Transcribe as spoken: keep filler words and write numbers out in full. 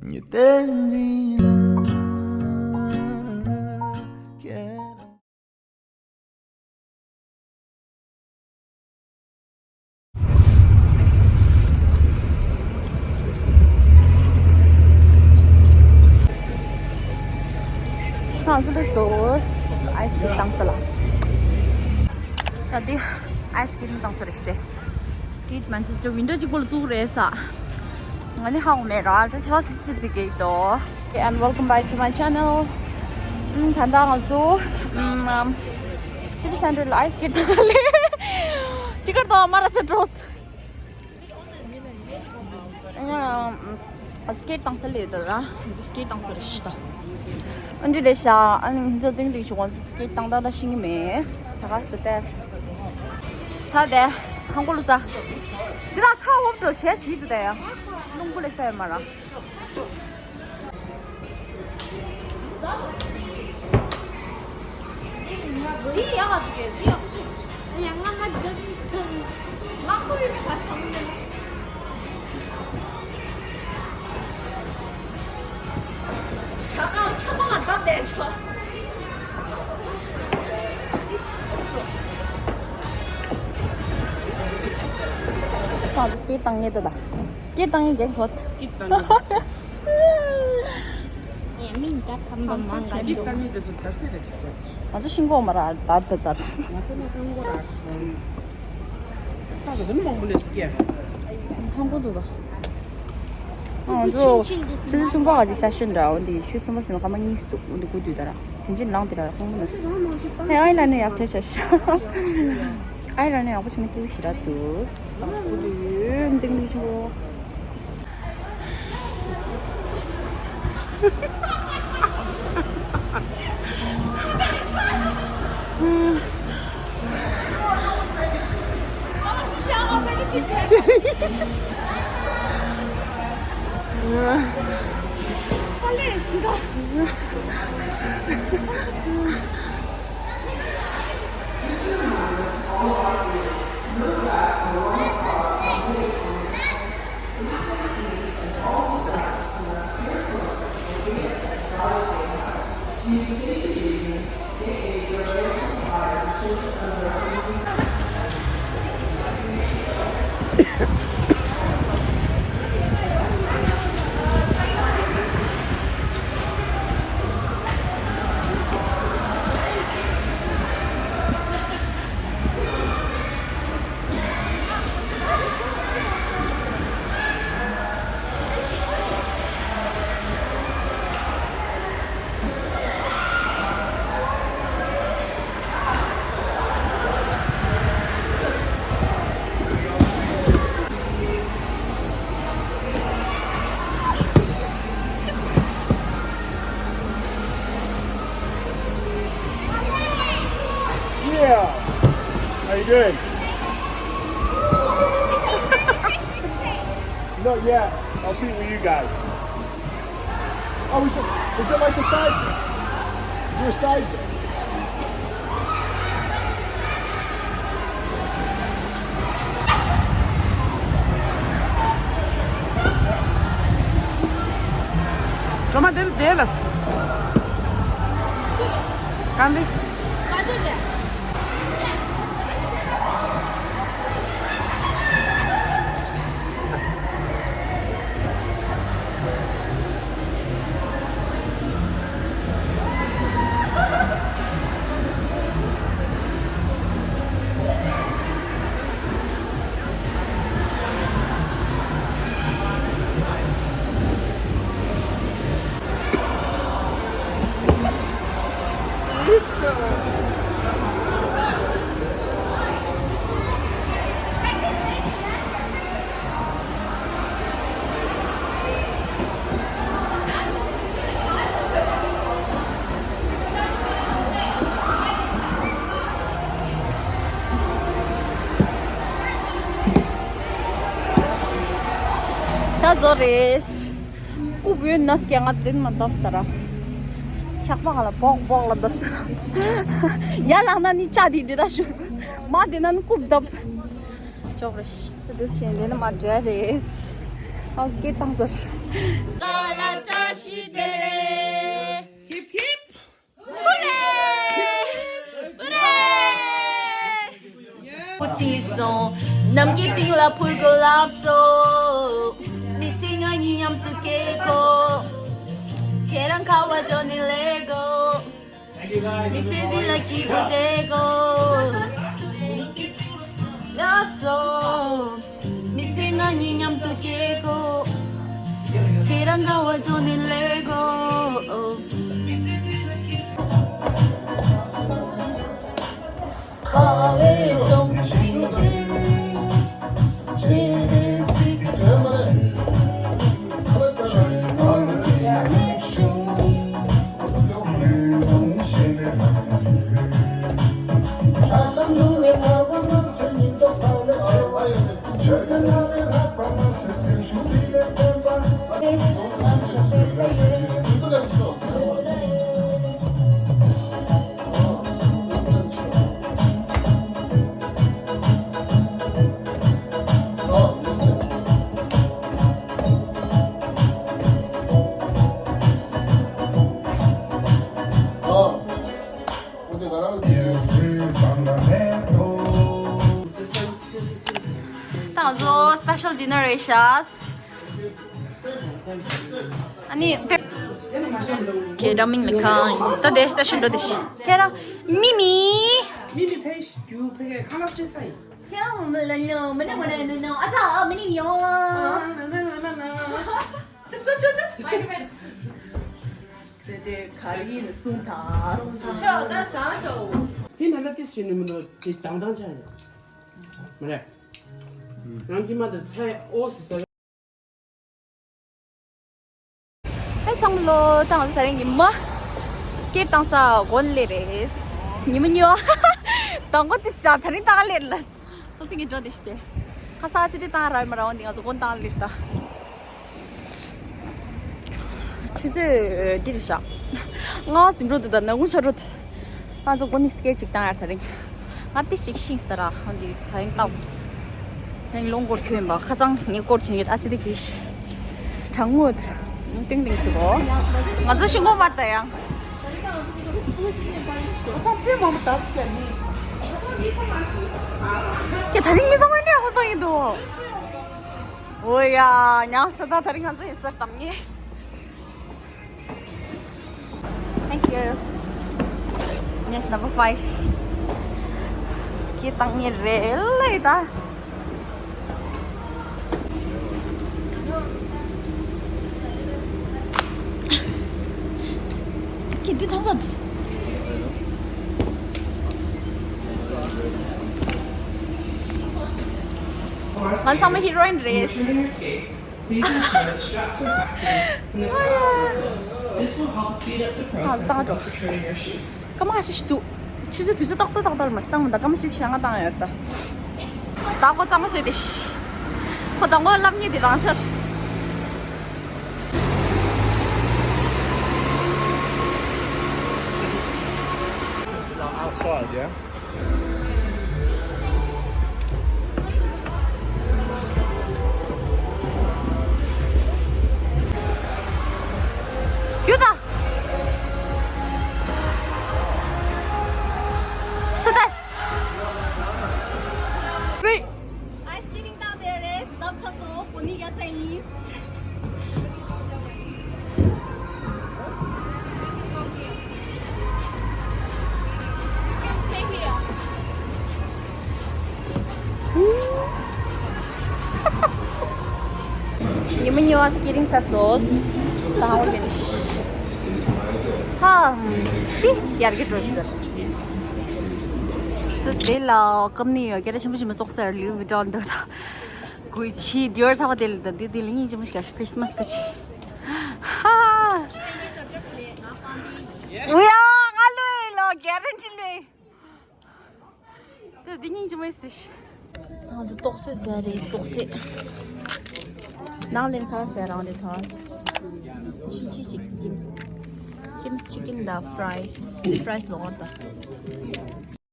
བརྟན་འཛིན་ལ། ཁོང་ཚོ་ལ་སོ་ཨའི་སི་སྐེ་ཊི་བཏང་ས་ལ། ད་དེ་ཨའི་སི་སྐེ་ཊི་བཏང་ས་རེད་ཤི་ཏེ། སྐེ་ཊི་མན་ཆེ་སི་ཊར་ཝིན་ཌོ་གཅིག་པོ་ལ་བཙུགས་རེད་ས། ང་ནི་ཧ་གོ་མེད་ར། ད་ཆ་བ་སིབ་སིབ་ཟིག་གེ་དོ། And welcome back to my channel. ཨམ། ད་ལྟ་ང་ཚོ་ཨམ། སི་ཊི་སེན་ཊར་ལ་ཨའི་སི་སྐེ་ཊི་བཏང་ལེ། ཊི་ཀེ་ཊི་དང་མ་ར་ཆ་འགྲོ། ཨ། སྐེ་ཊི་བཏང་ས་ལས་ད་ར། འདི་སྐེ་ཊི་བཏང་ས་རེད་ཤི་ད། ཨ་འདི་རེད་ཤག་ཨ་ནི་ང་ཚོ་ཏིང་ཏིང་ཆུ་ཁོང་སྐེ་ཊི་བཏང་ད་ད་ཤེས་ཀྱི་མེད། ད་ག་སི་ད་པེར། ད་དེ་ཧང་གོ་ལུ་ས། འདི་ད་ཚ་བོབ་འགྲོ་བྱས་བྱིས་འདུག་ད་ཡ། རླུང་བུ་ལས་ས་ཡོད་མ་ར། ཁོང་ཚོ་སྐེ་ཊི་བཏང་ངེས་ད་ད། སྐེ་ཊི་བཏང་ངེས་རྒྱག་ཧོད། སྐེ་ཊི་བཏང་ངེས། ཡ་མིན་ད་ཁམ་བ་མང་ག་སྐེ་ཊི་བཏང་ངེས་དེ་ཚོ་དར་སེ་རེད་ཤི་ད། ང་ཚོ་ཤིང་གོག་མ་ར་དར་དར་དར། ང་ཚོ་ནི་ཀང་གོ་ར། ད་ག་དུ་མང་པོ་ལས་སུ་སྐྱེ། ཧང་གོ་འདུག་ད། ཨ་ང་ཚོ་ཆུ་ཚོད་གསུམ་པ་ག་ཅིག་སེ་ཤན་འདྲ། འོ་འདི་ཆུ་ཚོད་གསུམ་པ་ཟིན་ན་སྐར་མ་གཉིས་འདུག་འོ་འདི་དགུ་དུས་ད་ར། དེ་ཕྱིན་ལངས་དེ་ར་ཧང་གོ་ནས། ཧེ་ཨའི་ལ་ནི་ཡག་ཆ་ཆ་ཤ། ཨའི་ལ་ནི་ཡག་པོ་བྱས་ན་སྐྱིད་པོ་ཞེ་དྲག་འདུག་ས་ཁུ་ལུས་འདི་ནུ་ཆུ། Yeah. How you doing? Not yet. I'll see it with you guys. Oh, is it, is it like a side? Is there a side? སྒྲོལ་མ་འདིར་བསྡད་ལ། གང་འདི། ད་རྫོགས་རེད། རྐུབ་ཡོད་ན་སྐྱེ་ང་དེ་མ་འདབས་ལྟར། ཤག་པ་ག་ལ་བོག་བོག་ལ་འདབས་ལྟར། ཡར་ལངས་ན་ནི་ལྕགས་དེ་འདྲེ་ད་ཤོར། མར་དེ་ན་ནི་རྐུབ་འདབ། ཅོག་རེ་ཤི་ཏུ་དུ་ཞེན་དེ་ནི་མ་འདྲ་རེད། ཨ་སྐེ་བཏང་ཟེར། Hip hip. Hooray! Hooray! Puti song, nam ki ting la pur go lap so. Mi ting a ni nyam tu ke ko. Kerang kawa joni lego. Mi ting di la ki bu de go. Lap so. Mi ting a ni nyam tu ke ko. Kerang kawa joni lego. ད་ང་ཚོ་special dinner རེད་ཤག་ཨ་ནི་ཁྱེད་རང་མིང་ལ་ཁང་ད་དེ་session འགྲོ་དེ་ཤི་ཁྱེད་རང་མི་མི། མི་མི་ཕེ་ཤི་རྒྱུ་ཕེ་ཁ་ལག་ཅི་ཚ་ཡིན། ཁྱེད་རང་མི་ལ་ནོ་མི་ནི་མི་ནི་ནོ་ཨ་ཅག་མི་ནི་ཡོང་། ཅི་ཤོ་ཅི་ཅི། ཟེར་ཏེ་ག་རེ་ཡིན་གསུངས་དང་། ཤོ་ད་ཤ་ཤོ། དེ་ན་ན་ཏིས་ཤི་ནི་མི་ནོ་དེ་དང་དང་ཆ་ཡིན། མ་རེད། རང་གི་མ་དེ་ཚེ་ཨོ་སི་ཟེར། ཨེ་ཚང་མ་ལོ་ད་ང་ཚོ་དེ་རིང་ཉི་མ་སྐེད་བཏང་ས་དགོན་ལེ་རེད། ཉི་མ་ཉོ་དང་པོ་དེ་ཤ་དེ་རིང་ད་ལེ་ལ། ཁ་སང་གི་འགྲོ་དེ་ཤི་དེ། ཁ་སང་སི་དེ་བཏང་ར་མ་ར་འོན་དེ་ང་ཚོ་དགོན་བཏང་ལེ་ད། ཆུ་ཚོད་འདིར་བཞག་ང་སིམ་འགྲོ་འདུག་ད་ནག་ཁུང་ཆ་འགྲོ་འདུག་ང་ཚོ་དགོན་ནི་སྐད་ཅིག་བཏང་ཡར་ད་རིང་། ང་ཏི་ཞིག་ཤིང་སྟ་ར་ཧོན་དི་ད་རིང་བཏང་། ད་རིང་ལོང་སྐོར་ཁྱོད་ཡིན་པ་ཁ་སང་ངའི་སྐོར་ཁྱོད་ཡོད་ཨ་ཙི་དི་གིས། གྲང་མོད། ཏིང་ཏིང་ཆུ་གོ་ང་ཚོ་ཤིང་སྒོ་མར་ད་ཡང་། ཁ་སང་དཔེ་མང་པོ་ད་ཙི་ཀྱང་ནི། ཁྱེད་ད་རིང་མི་ཚང་མ་ནི་ཨ་ཁོ་བཏང་ཡིན་འདུག་འོ་ཡ་ཉག་ས་ད་ད་རིང་ང་ཚོ་ཡིན་སར་དམ་ངེས། Thank you. Yes, number five. སྐད་བཏང་ངེས་རེད་ལེ་ད། སྐད་འདི་ཐང་པ་འདུག་ང་ཚང་མ་ཧི་རོ་ཡིན་རེད། Please ensure that straps are fastened and the belts are closed. This will help speed up the process of securing your shoes. སྐར་མ་ཁ་ཤས་ཤིག་འདུག་ཆུ་ཚོད་དུས་ཚོད་ཏག་ཏག་ཏག་ཏག་ལ་མ་ཤི་བཏང་མི་འདུག་སྐར་མ་བཞི་བཅུ་ཞེ་ལྔ་བཏང་ཡོད་རེད་ད། ད་ཁོ་གཙང་མ་བྱས་ཏེ་ཤི། ཁོ་དང་པོ་སློབ་གཉེར་དེ་རང་ཤར། Outside, yeah? Yuta! Sadash! Great! Ice skating down there is dumb tussle for me, yes, I need. ཉི་མ་གཉིས་པ་སྐེ་རིང་ཚར་སོང་། ད་འོ་ཡོད་ནི། ཧ། ཏིས་ཡར་གི་འགྲོ་ཟེར། ད་དེ་ལ་ཀམ་ནི་ཡོད་སྐད་ཆ་ཆེན་པོ་ཆེན་པོ་ཙོག་ཟེར་ལིའུ་ཝི་ཊོན་འདུག་ད། གུ་ཆི་དི་ཡོར་ཚ་བ་དེ་ལ་ད་དེ་དེ་ལ་སྙིང་རྗེ་མོ་ཞིག་ཁྲིས་མ་སི་ག་ཆི། ཧ། ཝི་ཡ་ང་ལོས་ལོ་གེ་རན་ཊི་ལོས། དེ་འདི་སྙིང་རྗེ་མོ་ཡིན་ཟེར། ང་ཚོ་ཏོག་ཙེ་ཟ་རེད་ཏོག་ཙེ། ནང་ལེན་ཁ་ཟ་རང་རེད་ད། ཆི་ཆི་ཅིག་ཀིམ་སི། ཀིམ་སི་ཅི་ཀིན་དང་ཕ་རའི་སི། ཕ་རའི་སི་ལོག་ད།